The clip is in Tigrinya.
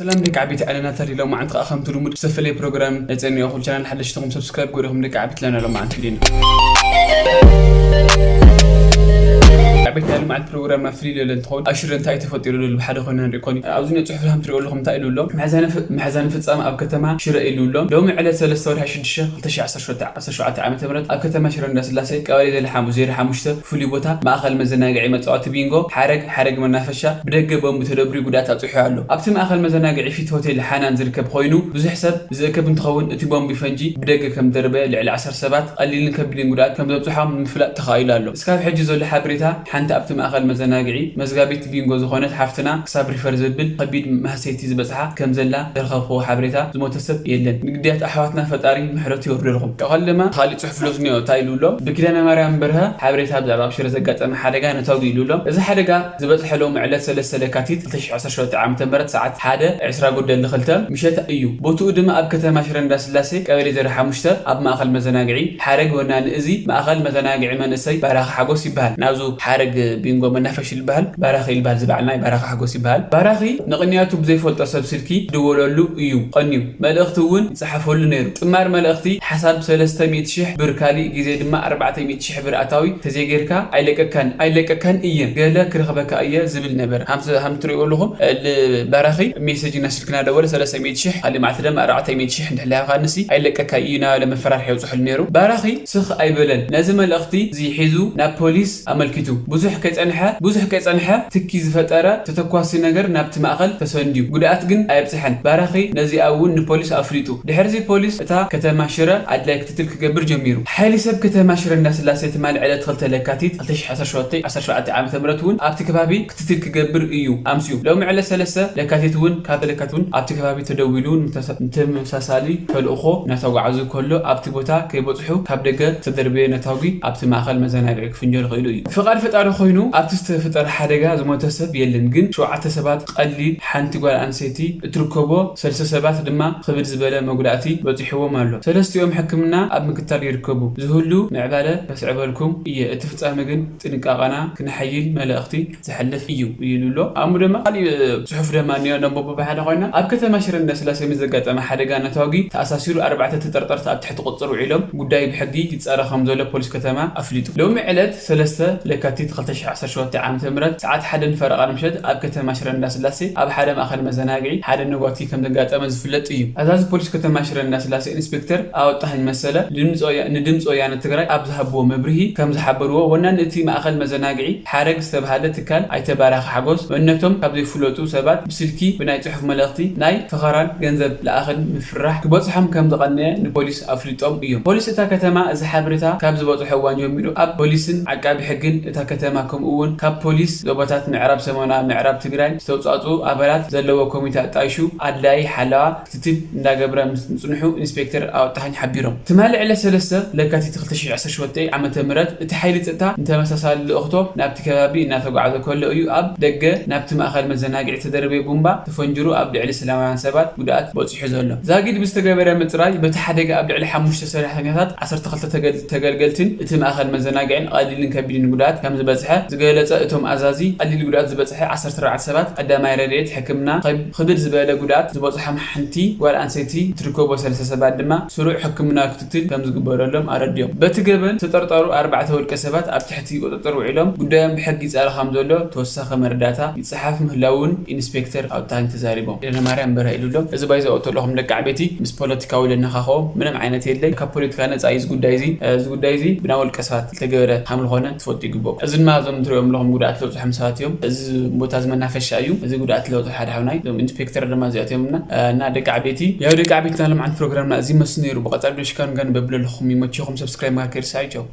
ሰላም ደቂ ዓበይቲ ዓለና ተሪሎም መዓንቲ ከዓ ከምቲ ልሙድ ዝተፈለየ ፕሮግራም ነፀኒኦ ኩል ቻናል ሓደሽትኹም ሰብስክራይብ ገሪኹም ደቂ ዓበይቲ ለና ሎም መዓንቲ ፊሊና ዓበይቲ ናይ ልምዓት ፕሮግራምና ፍልይ ኢለ እንትኸውን ኣብ ሽረ እንታይ ተፈጢሩ ዘሎ ብሓደ ኮይና ንርኢ ኮኒ ኣብዚ ናይ ፅሑፍ ሃም ትሪኦ ኣለኹም እንታይ ኢሉ ኣሎ ምሕዛነ ፍፃም ኣብ ከተማ ሽረ ኢሉ ኣሎ ሎሚ ዕለት ሰለስተ ወርሒ ሽዱሽተ ክልተ ሺሕ ዓሰርተ ሸውዓተ ዓመተ ምህረት ኣብ ከተማ ሽረ እንዳስላሴ ቀበሌ ዜሮ ሓሙሽተ ፍሉይ ቦታ ማእኸል መዘናግዒ መፃወቲ ቢንጎ ሓረግ ሓረግ መናፈሻ ብደገ ቦምብ ተደብርዩ ጉድኣት ኣብፂሑ ኣሎ። ኣብቲ ማእኸል መዘናግዒ ፊት ሆቴል ሓናን ዝርከብ ኮይኑ ብዙሕ ሰብ ዝእከብ እንትኸውን እቲ ቦምብ ፈንጂ ብደገ ከም ዝደርበየ ልዕሊ ዓሰርተ ሰባት ቀሊልን ከቢድን ጉድኣት ከም ዘብፅሖም ንምፍላጥ ተኻኢሉ ኣሎ። እስካብ ሕጂ ዘሎ ሓበሬታ ሓንቲ ኣብቲ ማእኸል መዘናግዒ መዝጋቢት ቢንጎ ዝኾነት ሓፍትና ክሳብ ሪፈር ዘብል ከቢድ ማህሰይቲ ዝበፅሓ ከም ዘላ ዝረኸብክዎ ሓበሬታ ዝሞተ ሰብ የለን። ንግዳያት ኣሕዋትና ፈጣሪ ምሕረቱ የውርደልኩም። ቀቐል ድማ ካሊእ ፅሑፍ ሎስ ኒዮ እንታይ ኢሉ ኣሎ? ብኪዳነ ማርያም በርሀ ሓበሬታ ብዛዕባ ኣብ ሽረ ዘጋጠመ ሓደጋ ነታጉ ኢሉ ኣሎ። እዚ ሓደጋ ዝበፅሐ ሎም ዕለት ሰለስተ ለካቲት ክልተ ሺሕ ዓሰርተ ሸውዓተ ዓመተ ምህረት ሰዓት ሓደ ዕስራ ጉደል ንኽልተ ምሸት እዩ። ቦትኡ ድማ ኣብ ከተማ ሽረ እንዳስላሴ ቀበሌ ዜሮ ሓሙሽተ ኣብ ማእኸል መዘናግዒ ሓረግ ወናኒ እዚ ማእኸል መዘናግዒ መንእሰይ ባራኺ ሓጎስ ይበሃል። ናብዙ ሓረግ ቢንጎ መናፈሽ ይበሃል ባራኺ ይበሃል ዝበዓል ናይ ባራኺ ሓጎስ ይበሃል። ባራኺ ንቕንያቱ ብዘይፈልጦ ሰብ ስልኪ ድወለሉ እዩ ቀንዩ። መልእኽቲ እውን ይፀሓፈሉ ነይሩ። ጥማር መልእኽቲ ሓሳብ ሰለስተ ሚእቲ ሽሕ ብር ካሊእ ግዜ ድማ ኣርባዕተ ሚእቲ ሽሕ ብር ኣታዊ ተዘይጌርካ ኣይለቀካን ኣይለቀካን እየ ገለ ክረኽበካ እየ ዝብል ነበር። ሃም ትሪእዎ ኣለኹም ባራኺ ሜሴጅ እና ስልክና ደወለ ሰለስተ ሚእቲ ሽሕ ካሊእ መዓልቲ ድማ ኣርባዕተ ሚእቲ ሽሕ እንድሕር ለሃብካ ንሲ ኣይለቀካ እዩ እናበለ መፈራርሒ የውፅሐሉ ነይሩ። ባራኺ ስኽ ኣይበለን። ነዚ መልእኽቲ እዚ ሒዙ ናብ ፖሊስ ኣመልኪቱ ብዙሕ ከይፀንሐ ብዙሕ ከይፀንሐ ትኪ ዝፈጠረ ተተኳሲ ነገር ናብቲ ማእኸል ተሰንድዩ ጉድኣት ግን ኣየብፅሐን። ባራኺ ነዚኣ እውን ንፖሊስ ኣፍሊጡ። ድሕርዚ ፖሊስ እታ ከተማ ሽረ ኣድላይ ክትትል ክገብር ጀሚሩ። ሓይሊ ሰብ ከተማ ሽረ እንዳስላሴ ትማሊ ዕለት ክልተ ለካቲት ክልተ ሺሕ ዓሰርተ ሸውዓተ ዓመተ ምህረት እውን ኣብቲ ከባቢ ክትትል ክገብር እዩ ኣምስዩ። ሎሚ ዕለት ሰለስተ ለካቲት እውን ካብ ለካቲት እውን ኣብቲ ከባቢ ተደዊሉ ንተመሳሳሊ ተልእኾ እናተጓዓዙ ከሎ ኣብቲ ቦታ ከይበፅሑ ካብ ደገ ዝተደርበየ ነታጉ ኣብቲ ማእኸል መዘናግዒ ክፍንጀር ክኢሉ እዩ። ፍቓድ ፈጣሪ ኮይኑ ኣብቲ ዝተፈጠረ ሓደጋ ዝሞተ ሰብ የለን፣ ግን ሸውዓተ ሰባት ቀሊል፣ ሓንቲ ጓል ኣንስተይቲ እትርከቦ ሰለስተ ሰባት ድማ ክብድ ዝበለ መጉዳእቲ በፂሕዎም ኣሎ። ሰለስቲኦም ሕክምና ኣብ ምክታል ይርከቡ። ዝህሉ ምዕባለ ከስዕበልኩም እየ። እቲ ፍፃመ ግን ጥንቃቐና ክነሐይል መልእኽቲ ዘሕልፍ እዩ ኢሉ ኣሎ። ኣሙ ድማ ካሊእ ፅሑፍ ድማ እኒኦ ነንበቦ ብሓደ ኮይና ኣብ ከተማ ሽረ እንዳስላሴ ምስ ዘጋጠመ ሓደጋ ነታጉ ተኣሳሲሩ ኣርባዕተ ተጠርጠርቲ ኣብ ትሕቲ ቁፅፅር ውዒሎም ጉዳይ ብሕጊ ይፃረ ከም ዘሎ ፖሊስ ከተማ ኣፍሊጡ። ሎሚ ዕለት ሰለስተ ለካቲት ክልተ ሺሕ ዓሰርተ ሸውዓተ ዓመተ ምህረት ሰዓት ሓደ ንፈረቓ ንምሸት ኣብ ከተማ ሽረ እንዳስላሴ ኣብ ሓደ ማእኸል መዘናግዒ ሓደ ነጓቲ ከም ዘጋጠመ ዝፍለጥ እዩ። ኣዛዚ ፖሊስ ከተማ ሽረ እንዳስላሴ ኢንስፔክተር ኣወጣሃኝ መሰለ ንድምፂ ወያ- ንድምፂ ወያነ ትግራይ ኣብ ዝሃብዎ መብርሂ ከም ዝሓበርዎ ወናኒ እቲ ማእኸል መዘናግዒ ሓረግ ዝተብሃለ ትካል ኣይተ ባራኺ ሓጎስ መንነቶም ካብ ዘይፍለጡ ሰባት ብስልኪ ብናይ ፅሑፍ መልእኽቲ ናይ ፈኸራን ገንዘብ ለኣኽን ምፍርራሕ ክበፅሖም ከም ዝቐነየ ንፖሊስ ኣፍሊጦም እዮም። ፖሊስ እታ ከተማ እዚ ሓበሬታ ካብ ዝበፅሖ እዋን ጀሚሩ ኣብ ፖሊስን ዓቃቢ ሕግን እታ ከተማ ከምኡ እውን ካብ ፖሊስ ዞባታት ምዕራብ ሰሜናዊ ምዕራብ ትግራይ ዝተውፃእፅኡ ኣባላት ዘለዎ ኮሚቴ ኣጣይሹ ኣድላዪ ሓለዋ ክትትል እንዳገብረ ምስ ምፅንሑ ኢንስፔክተር ኣወጣሃኝ ሓቢሮም። ትማሊ ዕለት ሰለስተ ለካቲት ክልተ ሺሕ ዓሰርተ ሸውዓተ ዓመተ ምህረት እቲ ሓይሊ ፀጥታ ንተመሳሳሊ ልእኽቶ ናብቲ ከባቢ እናተጓዓዘ ከሎ እዩ ኣብ ደገ ናብቲ ማእኸል መዘናግዒ ዝተደርበየ ቡምባ ተፈንጅሩ ኣብ ልዕሊ ሰላማውያን ሰባት ጉድኣት በፂሑ ዘሎ። ዛጊድ ብዝተገበረ ምፅራይ በቲ ሓደጋ ኣብ ልዕሊ ሓሙሽተ ሰራሕተኛታት ዓሰርተ ክልተ ተገል- ተገልገልትን እቲ ማእኸል መዘናግዕን ቀሊልን ከቢድን ጉድኣት ከም ዝበፅሐ ዝገለፀ እቶም ኣዛዚ ቀሊል ጉድኣት ዝበፅሐ ዓሰርተ ኣርባዕተ ሰባት ቀዳማይ ረድኤት ሕክምና ክብ- ክብድ ዝበለ ጉድኣት ዝበፅሖም ሓንቲ ጓል ኣንስተይቲ ትርከቦ ሰለስተ ሰባት ድማ ስሩዕ ሕክምናዊ ክትትል ከም ዝግበረሎም ኣረዲኦም። በቲ ገበን ዝተጠርጠሩ ኣርባዕተ ውልቀ ሰባት ኣብ ትሕቲ ቁፅፅር ውዒሎም ጉዳዮም ብሕጊ ይፃረ ከም ዘሎ ተወሳኺ መረዳእታ ይፀሓፍ ምህላውን ኢንስፔክተር ኣውታን ተዛሪቦም። ኪዳነ ማርያም በርሀ ኢሉ ኣሎ። እዚ ባይዘ ተለኹም ደቂ ዓበይቲ ምስ ፖለቲካዊ ለነኻኸዎ ምንም ዓይነት የለይ። ካብ ፖለቲካ ነፃ እዩ እዚ ጉዳይ እዚ። እዚ ጉዳይ እዚ ብናይ ውልቀ ሰባት ዝተገበረ ከም ዝኾነ ትፈልጡ ይግበሩ። እዚ ድማ እዞም ትሪኦም ኣለኹም ጉድኣት ለብፅሖም ሰባት እዮም። እዚ ቦታ እዚ መናፈሻ እዩ። እዚ ጉድኣት ለብፅሑ ሓደ ሓውናይ እዞም ኢንስፔክተር ድማ እዚኣት እዮም እና እና ደቂ ዓበይቲ ያው ደቂ ዓበይቲ ናይ ሎምዓንቲ ፕሮግራምና እዚ መስል ነይሩ። ብቐፃሊ ዶ ሽካን ጋን በብለለኹም ይመችኹም። ሰብስክራይብ ማርክ ይርሳዕ። ቻው።